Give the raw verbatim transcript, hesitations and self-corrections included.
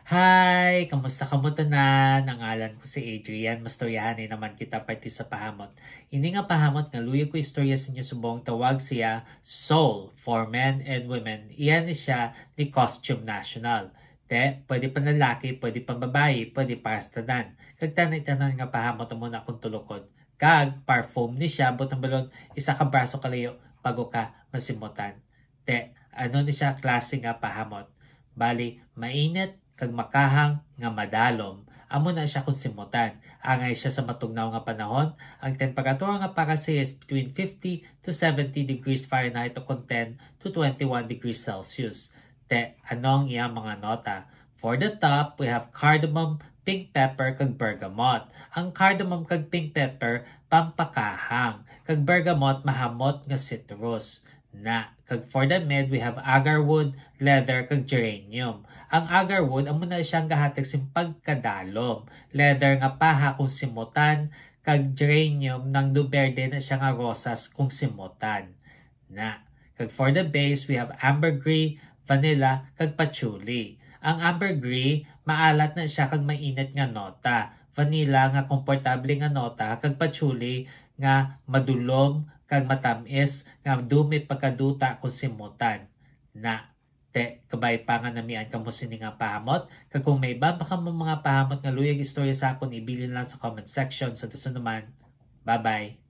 Hi! Kamusta kamo tanan? Ang ngalan ko si Adrian. Mastoryahanay naman kita parte sa pahamot. Ini nga pahamot nga luyag ko istorya sa inyo subong tawag siya Soul for Men and Women. Iya ni siya ni Costume National. Te, pwede panlalaki, pwede pambabayi, pwede para sa tanan. Kag tanan-tanan nga pahamot amo na akong tulukon. Kag perfume ni siya, butang balon, isa ka braso kalayo bago ka masimutan. Te, ano ni siya klase nga pahamot? Bali, mainit kag makahang nga madalom. Amo na siya kung simutan. Angay siya sa matugnaw nga panahon, ang temperatura nga para siya is between fifty to seventy degrees Fahrenheit o kung ten to twenty-one degrees Celsius. Te, ano ang iyang mga nota? For the top, we have cardamom, pink pepper, kag bergamot. Ang cardamom kag pink pepper, pampakahang. Kag bergamot, mahamot nga citrus. Na, kag for the mid, we have agarwood, leather, kag geranium. Ang agarwood, amo na siyang gahatag sing pagkadalom. Leather nga paha kung simutan, kag geranium nang duberde na siya nga rosas kung simutan. Na, kag for the base, we have ambergris, vanilla, kag patchouli. Ang ambergris, maalat na siya kag mainit nga nota. Vanilla nga komportable nga nota, kag patchouli nga madulom kag matamis nga dumi pagkaduta kung simutan. Na, te, kabay pa nga namian kamo sini nga pahamot, kag kung may iban pa kamo mga pahamot nga luyag istorya sa akon, ibilin lang sa comment section. Sa sunod naman, bye-bye.